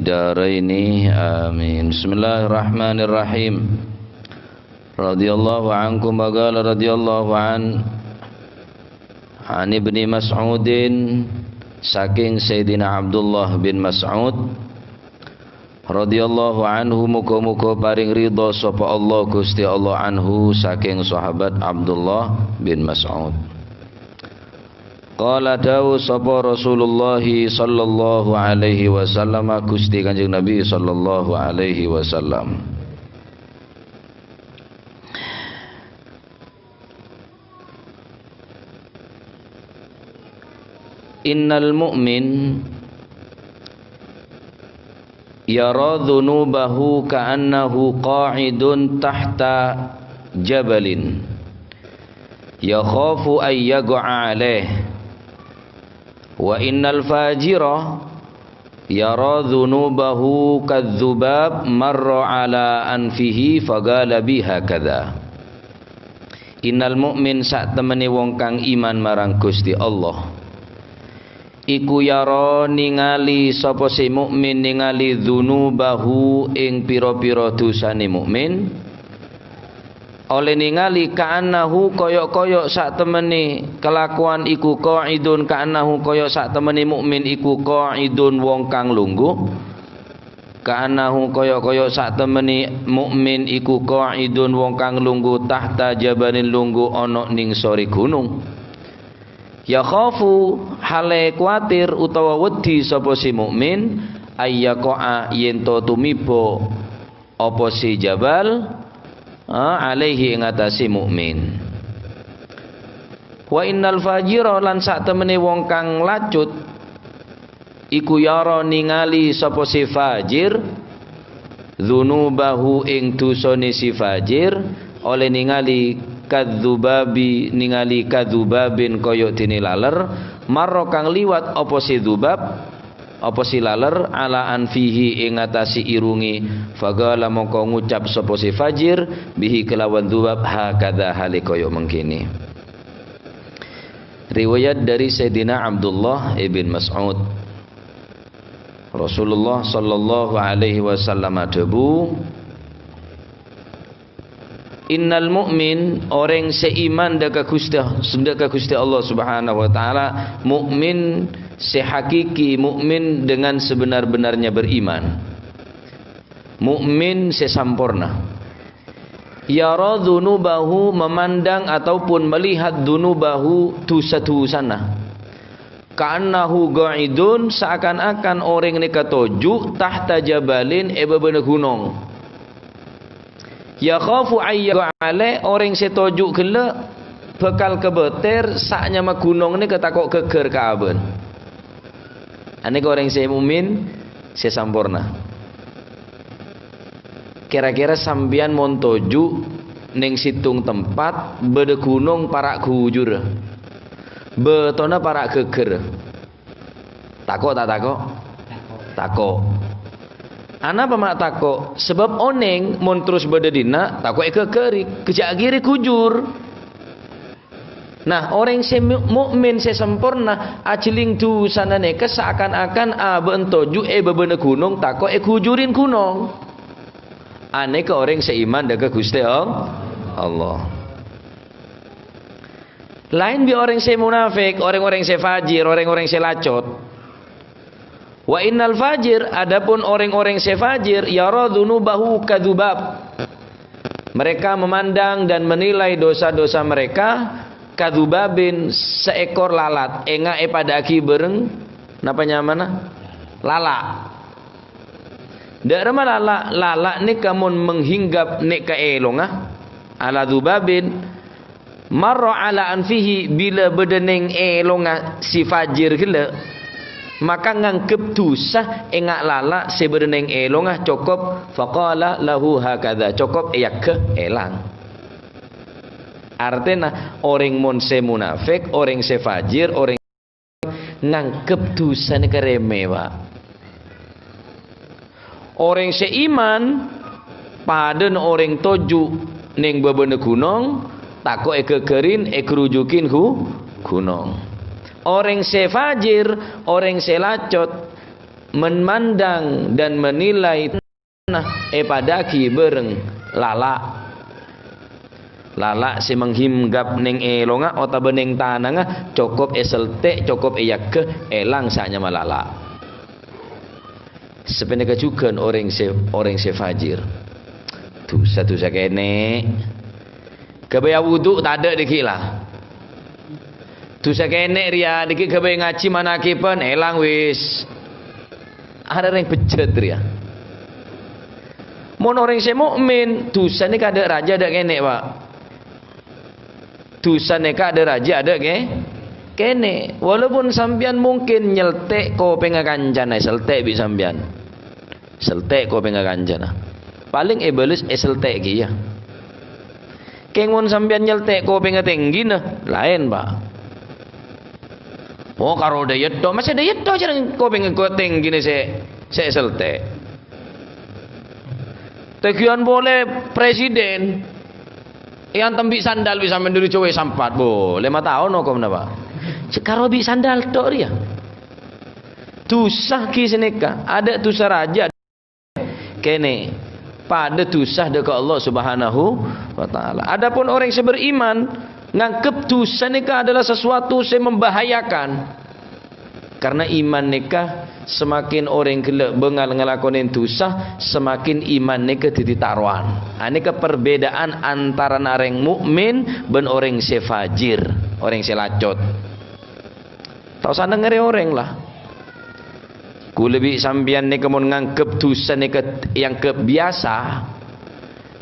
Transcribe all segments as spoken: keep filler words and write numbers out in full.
daraini. Amin. Bismillahirrahmanirrahim. Radhiyallahu ankum wa qala radhiyallahu an, an Ibni Mas'udin, saking Sayyidina Abdullah bin Mas'ud, radhiyallahu anhu, muga-muga paring ridha sapa Allah, Gusti Allah, anhu, saking sahabat Abdullah bin Mas'ud. Qala, dawuh sapa Rasulullah sallallahu alaihi wasallam, Gusti Kanjeng Nabi sallallahu alaihi wasallam. Innal mu'min yara dzunubahu ka'annahu qa'idun tahta jabalin, yakhafu an yaqa'a alaih. Wa innal fajira yara dzunubahu kadzubab marra ala anfihi faqala bi hakadza. Innal mu'min, satemene wong kang iman marang Gusti Allah, iku yara ningali sapa se mukmin ningali dzunubahu ing pira-pira dosane mukmin, olle ningali ka'annahu koyo-koyo satemene kalakowan iku qa'idun, ka'annahu koyo satemene mukmin iku qa'idun wong kang lunggu, ka'annahu koyo-koyo satemene mukmin iku qa'idun wong kang lunggu tahta jabalin lunggu ana ning sore gunung. Yakhafu, hale kuwatir utawa wedi sapa si mukmin, ayyaqa'a, yen to tumiba apa si jabal, ah, alaihi, ing atase mukmin. Wa innal fajira, lan satemene wong kang lacut, iku yara ningali sapa si fajir, dzunubahu ing dosane si fajir, olle ningali kadzubabi, ningali kadzubabin koyo dene laler, marra kang liwat apa si dzubab, apa si laler, ala anfihi ing atase irunge, faqala mongko ngucap sapa si fajir, bihi kelawan dzubab, hakadza hale koyo mengkene. Riwayat dari Sayyidina Abdullah ibn Mas'ud. Rasulullah sallallahu alaihi wasallam adhabu, "Innal mu'min, oreng se iman dha ka Guste, dha ka Guste Allah Subhanahu wa Ta'ala, mukmin se hakiki, mukmin dengan sebenar-benarnya beriman, mukmin se samporna." Yara dzunubahu, memandang ataupun melihat dzunubahu, dosa-dosana. Ka'annahu qa'idun, seakan-akan oreng neka toju' tahta jabalin e babana gunong. Yakhafu ayyaqa alaih, oreng se toju' gella' bakal kabater sa' nyama gunong neka tako' gaggar ka aba'na. Aneka oreng se mukmin se samporna. Kira-kira sampeyan mon toju' neng settong tempat, badha gunong para' gujur, betona para' gaggar. Tako' ta' tako'? Tako'. Anapa ma' tako'? Sabab oneng mon terros badha dinna', tako' egagari, kejja' agiri gujur. Nah, oreng se mu-, mukmin se samporna, ajeling dusana neka saakan-akan aba'na toju' e babana gunong, tako' egujurin gunong. Aneka oreng se iman dha ka Guste All-, Allah. Laen bi' oreng se munafik, oreng-oreng se fajir, oreng-oreng se lacot. Wa innal fajir, adapun oreng-oreng se fajir, yara dzunubahu kadzubab. Mereka memandang dan menilai dosa-dosa mereka kadzubabin, seekor lalat, enga' epada'agi bareng, napa nyamana? Lala'. Dha' remma lala', lala' neka mon menghinggap ne' ka elonga, ala dzubabin, marra ala anfihi, bila badha neng elonga si fajir gella', maka nganggep dusa enga' lala' se badha neng elonga cokop, faqala lahu hakadza, cokop eyaga elang. Artena, oreng mon se munafik, oreng se fajir, oreng nganggep dusana kareme, Pak. Oreng se iman, padhana oreng toju' neng babana gunong, tako' egagarin, egerujukin gu-, gunong. Oreng se fajir, oreng se lacot, memandang dan menilai tanah èpadâ'âghi bhâreng lala'. Lala' sè manghinggap neng èlongnga otabâ neng tanangnga, cokop èseltè', cokop èyagghâ, èlang sè anyama lala'. Sapanèka jhughân orèng sè, orèng sè fajir. Dusa-dusa kènè'. Ghâbây awudu' tadâ' dhâggi' la. Dusa kènè' rèya dhâggi' ghâbây ngajhi manakiban, èlang wis. Arèya orèng bejjhât rèya. Mon orèng sè mukmin, dusa nèka adâ' rajâ adâ' kènè', Pa'. Dusa nèka adâ' rajâ adâ' kè-, kènè'. Walaupun sampèyan mungkin nyeltè' kopèngnga kancana, èseltè' bi' sampèyan. Seltè' kopèngnga kancana. Palèng èbâles èseltè' kèya. Kèng mon sampèyan nyeltè' kopèngnga tèngghina, laèn, Pa'. Oh, karo dâ' iyâ tho, masè dâ' iyâ tho jhâreng kopèngnga ko-, tèngghina sè, sè èseltè'. Tèngghiyân polè presiden, èantem bi' sandal bi' sampèyan dhuli jhâ' wis sampat, bo, lèma taon hokomma, Pa'. Sè karo bi' sandal tho rèya. Dusa ghi' sanèka, adâ' dusa rajâ, kènè', padâ dusa dâ' ka Allah Subhanahu wa Ta'ala. Adapun orèng sè beriman, nganggep dusa nèka adalah sesuatu sè membahayakan. Karena iman nèka, semakin orèng ghellâ' bângal ngalakonè dusa, semakin iman nèka dhâddhi tarowan. Anèka perbedaan antarana orèng mukmin bân orèng sè fajir, orèng sè lacot. Ta' osa nangngèrè orèng, la. Kaulâ bi' sampèyan nèka mon nganggep dusa nèka èanggep biyasa,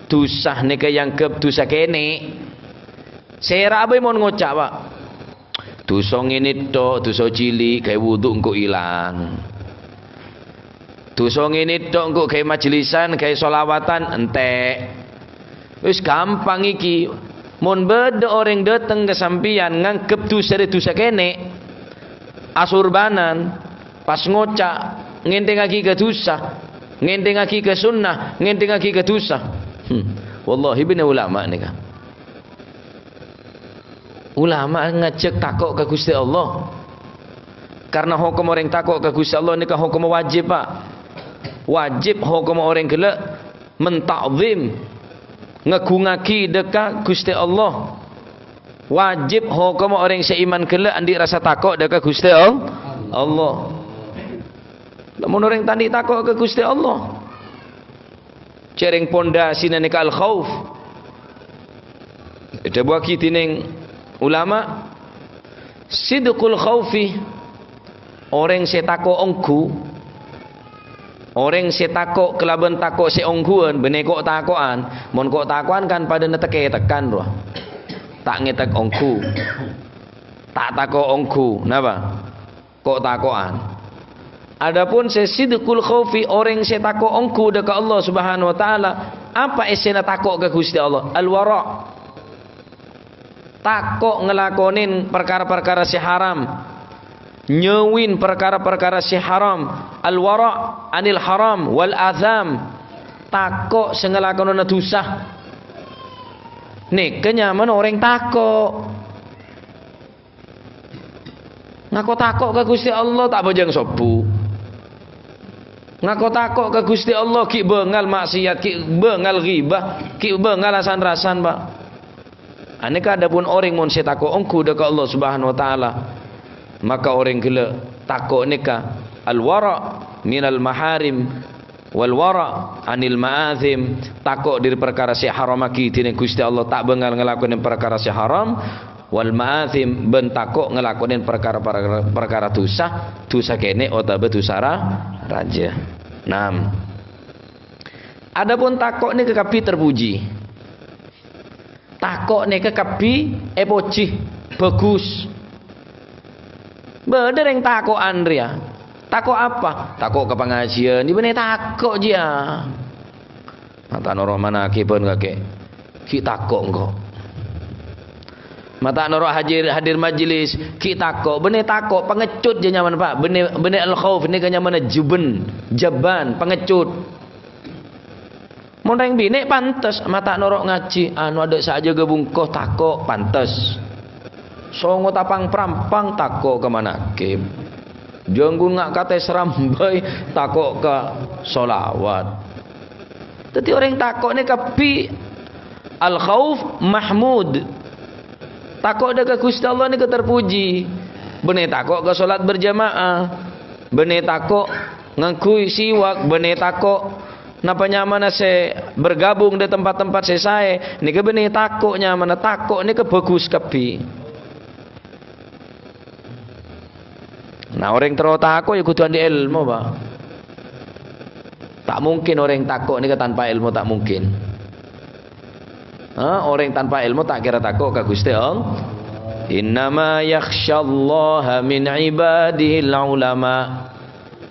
dusa nèka èanggep dusa kènè'. Sèra'a bhâi mon ngoca', Pa'. Dusa ngènè tho, dusa cili', ghâbây wudu engko' èlang. Dusa ngènè tho engko' ghâbây majelisan, ghâbây sholawatan, entè'. Wis ghâmpang iki. Mon bâdâ orèng dâteng ka sampèyan nganggep dusa rè dusa kènè', asorbanan, pas ngoca', ngènthèngaghi ka dusa, ngènthèngaghi ka sunnah, ngènthèngaghi ka dusa. Hmm. Wallahi bânnè ulama nèka. Ulama ngajhâk tako' ka Ghustè Allah. Karena hokom orèng tako' ka Ghustè Allah nèka hokom wajib, Pa'. Wajib hokom orèng ghellâ' menta'zim, ngaghungaghi dâ' ka Ghustè Allah. Wajib hokom orèng sè iman ghellâ' andi' rasa tako' dâ' ka Ghustè All-, Allah. Lamon orèng ta' andi' tako' ka Ghustè Allah, jhâreng pondasina nèka al-khauf. Èdhâbuwâghi dhinèng ulama, sidqul khaufi, orèng sè tako' ongghu, orèng sè tako' kalabân tako' sè ongghuwân, bânnè ko'-tako'an. Mon ko'-tako'an kan padâna tek-ngèttegan, rowa. Ta' ngèttek ongghu. Ta' tako' ongghu. Napa? Ko'-tako'an. Adapun sè sidqul khaufi, orèng sè tako' ongghu dâ' ka Allah Subhanahu wa Ta'ala, apa essèna tako' ka Ghustè Allah? Al-wara'. Tako' ngalakonè parkara-parkara sè haram. Nyauwin parkara-parkara sè haram. Al-wara' anil haram wal atham. Tako' sè ngalakonana dusa. Nèka nyamana orèng tako'. Ngako tako' ka Ghustè Allah ta' abhâjâng sobbhu. Ngako tako' ka Ghustè Allah ghi' bângal maksiat, ghi' bângal ghibah, ghi' bângal san-rasan, Pa'. Anèka adapun orèng mon sè tako' ongghu dâ' ka Allah Subhanahu wa Ta'ala, maka orèng ghellâ' tako' nèka al-wara' minal maharim, wal wara' anil ma'athim, tako' dhâri parkara sè èharammaghi dhinèng Ghustè Allah, ta' bângal ngalakonè parkara sè haram, wal ma'athim, bân tako' ngalakonè parkara-parkara, parkara dusa, dusa kènè' otabâ dusa ra-, rajâ. Nam. Adapun tako' nèka kabbhi terpuji. Tako' nèka kabbhi èpojhi, bhâghus. Bâdâ rèng tako'an rèya. Tako' apa? Tako' ka pangajiân. Yâ bânnè tako' jiyâ. Ma' ta' noro' manakiban kakè. Ghi' tako' engko'. Ma' ta' noro' hadir, hadir majelis. Ghi' tako'. Bânnè tako'. Pangecut jiyâ nyamana, Pa'. Bânnè, bânnè al-khauf. Nèka nyamana jubn. Jabban. Pangecut. Mon rèng binè' pantes, ma' ta' noro' ngajhi, anu adâ' sè ajâgâ bungko tako' pantes. Songo tapang-prampang tako' ka manakib. Jhângghun nga' katè srambâi, tako' ka sholawat. Dhâddhi orèng tako' nèka kabbhi al-khauf mahmud. Tako' dâ' ka Ghustè Allah nèka terpuji. Bânnè tako' ka sholat berjamaah. Bânnè tako' ngangghuy siwak. Bânnè tako' napa nyamana sè bergabung dâ' tempat-tempat sè saè. Nèka bânnè tako' nyamana. Tako' nèka bhâghus kabbhi. Nah, orèng terro tako' ya kodhu andi' èlmo, Pak. Ta' mungkin orèng tako' nèka tanpa èlmo, ta' mungkin. Ha, orèng tanpa èlmo ta' kèra tako' ka Ghustè Allah. "Innama yakhsyallaha min ibadihil ulama."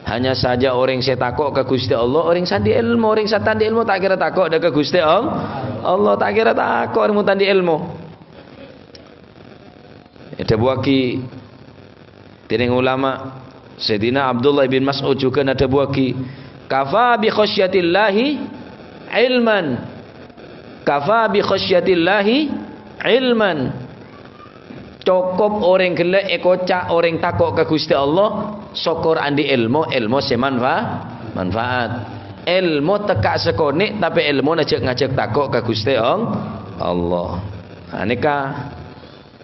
Hanya saja orèng sè tako' ka Ghustè Allah, orèng sè andi' èlmo, orèng sè ta' andi' èlmo ta' kèra tako' dâ' ka Ghustè Allah. Allah ta' kèra tako' orèng sè ta' andi' èlmo. Èdhâbuwâghi dèning ulama, Sayyidina Abdullah bin Mas'ud jhughân adhâbuwâghi, "Kafa bi khasyatillahi ilman. Kafa bi khasyatillahi ilman." Cokop orèng ghellâ' èkoca' orèng tako' ka Ghustè Allah, sokor andi' èlmo, èlmo sè manfa-, manfaat. Èlmo tekka' sakonè', tapè èlmona jhâ' ngajhâk tako' ka Ghustè All-, Allah. Nah, nèka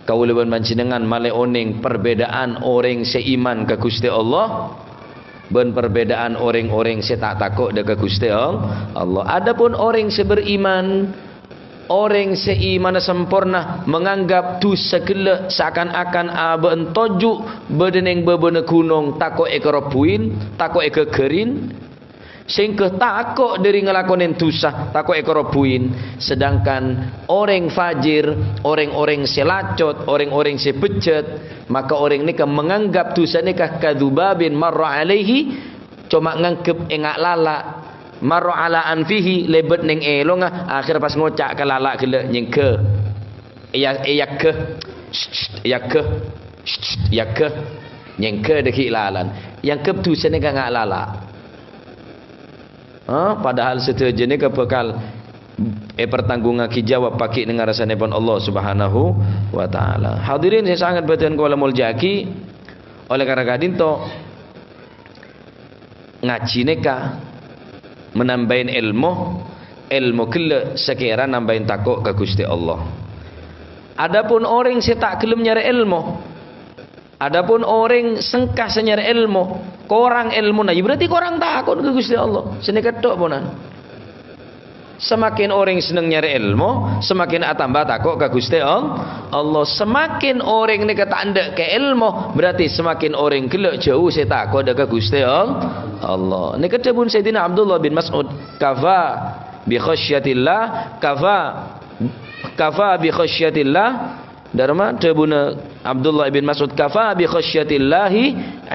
Kaulâ bân panjhennengngan malè onèng perbedaan orèng sè iman ka Ghustè Allah bân perbedaan orèng-orèng sè ta' tako' dâ' ka Ghustè All-, Allah. Adapun orèng sè beriman, orèng sè imanna samporna, menganggap dhusa ghellâ' saakan-akan abâ'na toju' bâdâ neng bâbâna ghunong, tako' èkarobbuwin, tako' èghâghârin, Sèngghâ tako' dhâri ngalakonè dhusa, tako' èkarobbuwin. Sedangkan orèng fajir, orèng-orèng sè lacot, orèng-orèng sè bejjhât, maka orèng nèka menganggap dhusa nèka kadzubabin marra alaihi, coma nganggep ènga' lala', marra ala anfihi, lèbât neng èlongnga, akhèr pas ngoca' ka lala' ghellâ', "Nyèngghâ." Èya-, èyagghâ. Èyagghâ. Èyagghâ. Nyèngghâ dâggi' lalan. Èanggep dhusa nèka nga' lala'. Ha, padahal sadhâjâ nèka bhâkal èpartanggungngaaghi jawab paghi' neng arsanèpon Allah Subhanahu wa Ta'ala. Hadirin sè sanget bâdhân kaulâ molja'aghi, oleh karana ka'dinto ngajhi nèka menambâi èlmo, èlmo ghellâ' sakèra nambâi tako' ka Ghustè Allah. Adapun orèng sè ta' ghellem nyarè èlmo, Adapun orèng sengka sè nyarè èlmo, korang èlmona, ya berarti korang tako' ka Ghustè Allah. Sanèka tho' ponan. Semakin orèng senneng nyarè èlmo, semakin atamba tako' ka Ghustè All-, Allah. Semakin orèng nèka ta' endâ' ka èlmo, berarti semakin orèng ghellâ' jhâu sè tako' dâ' ka Ghustè All-, Allah. Nèka dhâbuna Sayyidina Abdullah bin Mas'ud, "Kafa bi khasyatillah, kafa, kafa bi khasyatillah." Dârma dhâbuna Abdullah bin Mas'ud, "Kafa bi khasyatillahi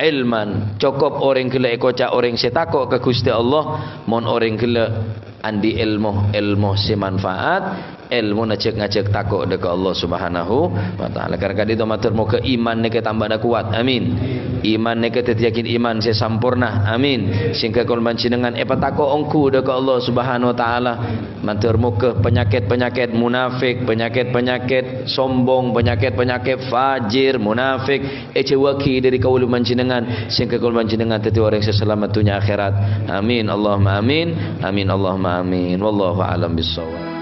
ilman." Cokop orèng ghellâ' èkoca' orèng sè tako' ka Ghustè Allah, mon orèng ghellâ' andi' èlmo, èlmo sè manfaat, èlmona jhâk-ngajhâk tako' dâ' ka Allah Subhanahu wa Ta'ala. Karana ka'dinto mator moghâ iman nèka tambâna kowat. Amin. Iman nèka dhâddhiyâghi iman sè samporna. Amin. Sehingga kaulâ panjhennengngan èpatako' ongghu dâ' ka Allah Subhanahu wa Ta'ala. Mator moghâ panyakèt-panyakèt munafik, panyakèt-panyakèt sombong, panyakèt-panyakèt fajir, munafik, èjhâuwâghi dhâri kaulâ panjhennengngan, sehingga kaulâ panjhennengngan dhâddhi orèng sè salamet dhunnya akhèrat. Amin, Allahumma amin. Amin, Allahumma amin. Wallahu a'lam bissawab.